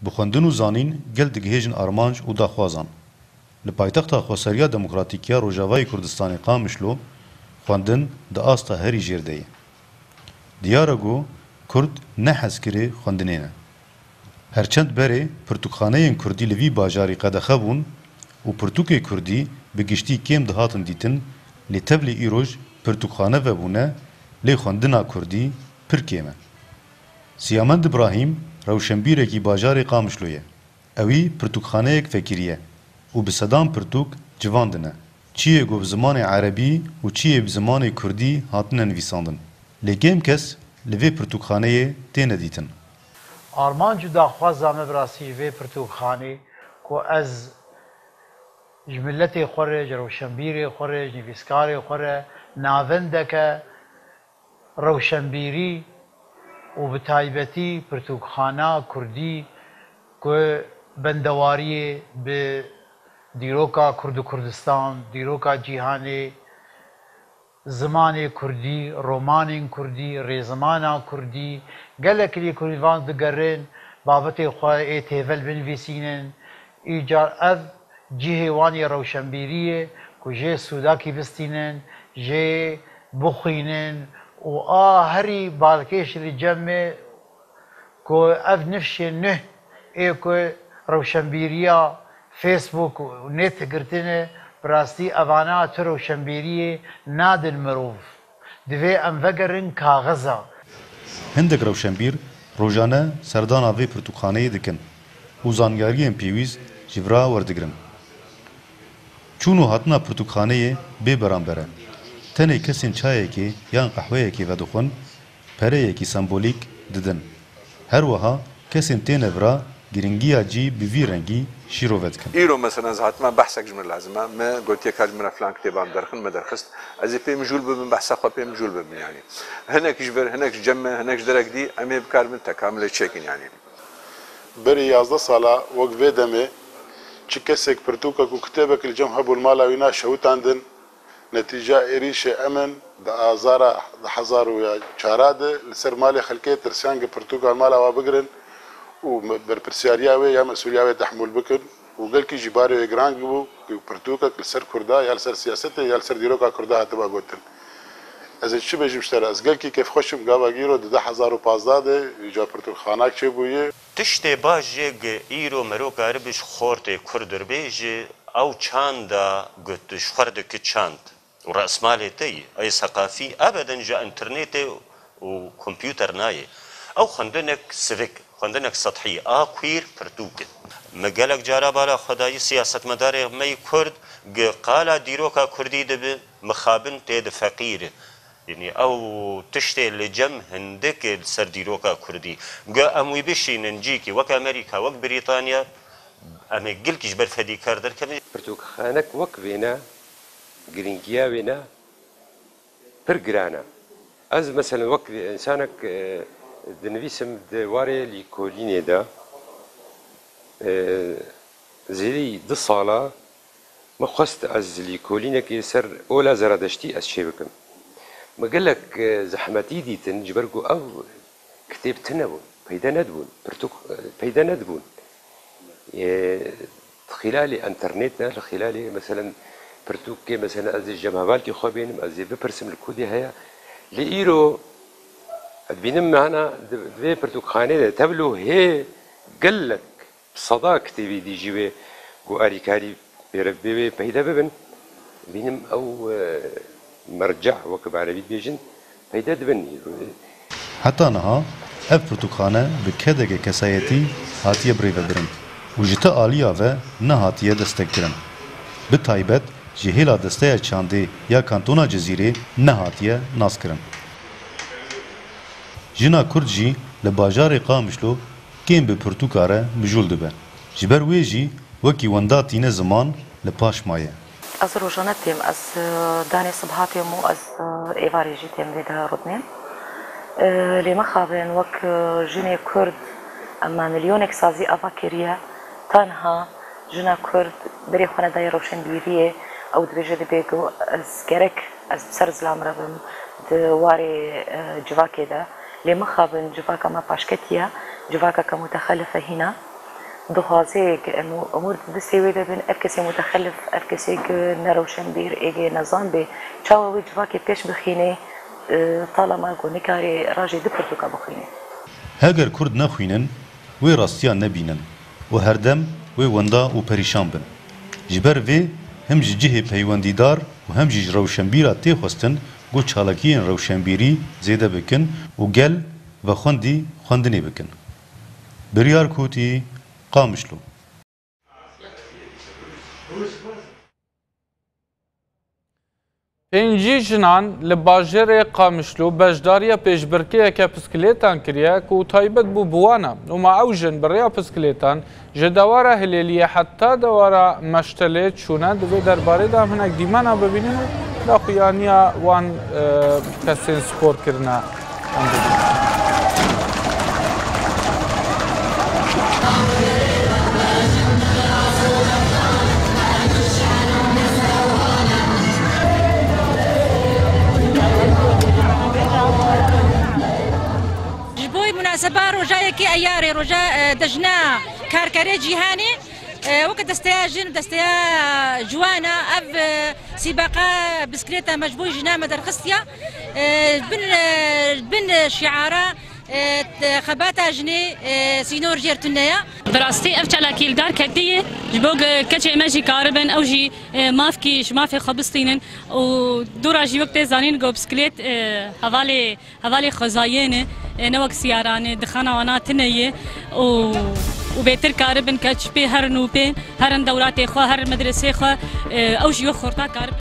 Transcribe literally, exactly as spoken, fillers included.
Bi xwendin û zanîn gel digihêjin armanc û daxwazan. Li paytexta Xweseriya Demokratîk ya Rojavayê Kurdistanê Qamişlo, xwendin di asta herî jêr de ye. Diyar e ku Kurd ne hezkirê xwendinê ne. Her çend berê pirtûkxaneyên Kurdî li vî bajarî qedexe bûn û pirtûkê Kurdî bi giştî kêm dihatin dîtin, lê tevlî îroj pirtûkxane vebûne, lê xwendina Kurdî pir kêm e. Siyamend Ibrahîm rewşenbîrekî bajarê Qamişlo ye. Ewî pirtûkxaneyek vekiriye û bi sedan pirtûk civandine. Çiyê ku bi zimanê erebî û çiyê bi zimanê kurdî hatine nivîsandin. Lê kêm kes li vê pirtûkxaneyê têne dîtin. Armanc û daxwaza me bi rastî ji vê pirtûkxanê ku ez ji miletê xwe re, ji rewşenbîrê xwe re, ji nivîskarê xwe re navendeke rewşenbîrî û bi taybetî pirtûkxana kurdî ku bendewariyê bi dîroka Kurd û Kurdistan, dîroka cîhanê, zimanê kurdî, romanên kurdî, rêzimana kurdî, gelek lêkolînvan digerin, babetê xwe ê têvel binivîsînin. Îcar ev cihê wan yê rewşenbîriyê ku jê sûdakî bistînin, jê bixwînin û a herî balkêş li cem me ku ev nifşên nuh ê ku rewşenbîriya Facebook û net girtine, bi rastî evana tu rewşenbîriyê nadin mirov. Divê em vegerin kaxiza. Hindek rewşenbîr rojane serdana vê pirtûkxaneyê dikin û zanyariyên pêwîst ji vira werdigirin. Çûn û hatina pirtûkxaneyê bê beramber e. Tenê kesên çayekê yan qehweyekê vedixwin, pereyekî sembolîk didin. Her wiha kesên têne vira girîngiya cî bi vî rengî şîrove dikin. Îro mesela ez hatime behsek ji min lazim e. Me gotiye ka ji min re filan kitêba min derxin, me derxist. Ez ê pê mijûl bibim, behsa xwe pê mijûl bibim yanî. Hinek ji vir, hinek ji cem me, hinek ji derek dî em ê bikaribin tekamilê çêkin yanî. Berî yazdeh sala wek vê demê çi kesek pirtûkek û kitêbek li cem hebû li mala wî na şewitandin. Netîca êrîşê em in di azara du hezar û çar de li ser malê xelkê tirsiyan ku pirtûka li mala wa bigirin û me-, berpirsiyariya wê ya mesûliya wê tehmûl bikin û gelkî jî barê wê giran bû ku pirtûkek li ser Kurda ya li ser siyasetê ya li ser dîroka Kurda hatiba gotin. Ez ê çi bêjim ji te re? Ez gelkî kêfxweş im gava gîro di du hezar û pazdeh de îca pirtûkxanak çêbûye. Tiştê baş jê gi îro mero karibi ji xortê Kurdir bê ji ew çanda got ji xwe re diki çand û resmalê te yî, ey seqafî ebeden ji înternetê û kompûter nayê. Ew xwendinek sivik, xwendinek sethî a queer pirtûk e. Me gelek cara bala xwe dayî siyasetmedarê me yî Kurd gi qala dîroka Kurdî dibi mixabin tê di feqîr e. Yanî ew tiştê li cem hindik e li ser dîroka Kurdî. Gu em wî bişînin cîkî wek Amerîka, wek Brîtanya, em ê gilkî ji ber fedîkar derkevin. Pirtûkxanek wek vêne, girîngiya wêne pir giran e. Ez meselen wek însanek, e, dinivîsim di warê lîkolînê de, e, zêdî du sala Min xwest ez lîkolînekê ser ola Zeradeştî ez çêbikim. Min gelek, e, zehmetî dîtin, ji ber ku ew kitêb tune bûn, peyde nedibûn, pirtûk, e, peyde nedibûn. E, di xîlalê înternet de, li xîlalê, meselen, pirtûkê, meselen, ez ê ji cem hevalkê xwe bênim, ez ê bipirsim li ku dê heye. Lê îro, ez dibînim, me hana di, di vê pirtûkxanê de tevlo hê gelek Bi seda kitêbê dî jî wê ku alîkarî pêrevbê wê peyde bibin, bînim ew, e, merceh, wek bi erebî dibêjin, peyde dibin. Heta niha ev pirtûkxane bi kedeke kesayetî hatiye birêvebirin û ji ti aliya ve nehatiye destekkirin. Bi taybet ji hêla Desteya Çandê ya Kantona Cizîrê nehatiye naskirin. Jina Kurd jî li bajarê Qamişlo kêm bi pirtûka re mijûl dibe. Ji ber wê jî wekî wenda tîne ziman li paş maye. Ez rojane têm, ez, e, danê sibha têm û ez, e, êvarê jî têm vê de rûdinêm. E, lê mixabin wek, e, jinê Kurd em milyonek sazî ava kiriye, ta niha jina Kurd berê xwe nedaye rewşenbîriyê, ew dibêje dibê ku ez gerek ez bi ser zilam re bim di warê, e, civakê de. Lê mixabin civaka me paşketiye, civakeke mutexelif e hîna. Dixwaze ke em û emûr di destê wê de bin, ev kesê mutexelif, ev kesê ke ne rewşenbîr, êgê nezan bê, çawa wê civakê pêş bixînê, e, talama ku nikarê rajê du pirtûka bixwînê. Heger Kurd nexwînin, wê rastiya nebînin û herdem wê wenda û perîşan bin. Ji ber vê him ji cihê peywendîdar û hem jî ji rewşenbîra tê xwestin ku çalakiyên rewşenbîrî zêde bikin û gel vexwendî xwendinê bikin. Biryar Kûtî, Qamişlo. Pêncî jinan li bajêrê Qamişlo beşdariya pêşbirkiyeke piskilêtan kiriye ku taybet bû bi wan e. Û ma ew jin bi rêya piskilêtan ji dewara Hilêliyê heta dewara Meştelê çûne, di vê derbarê de em hinek dîmena bibînin û daxuyaniya wan, e, kesên spor kirine. Ji bo munaseba roja yekê Eyarê, roja, e, dejna karkerê cîhanê, e, weke desteya jin û desteya ciwana ev, e, sîbeqa bisikilêta me ji bo jina me derxistiya, e, bin, e, bin şiara, e, t-, xebata jinê, e, sînor jêr tune ya. Bi rastî ev çalakî li dar ketiye, ji bo ke-, keçê me jî karibin, ew jî, e, mafkî ji mafê xwe bistînin û dûra jî wek tê zanîn ku bisikilêt, e, hevalê, hevalê xwezayê ne, e, ne wek siyaran e, dixana wana tune ye û, û bêtir karibin keç pê herin û pê herin dewlatê xwe, herin medresê xwe, e, ew jî wek xorta karibin.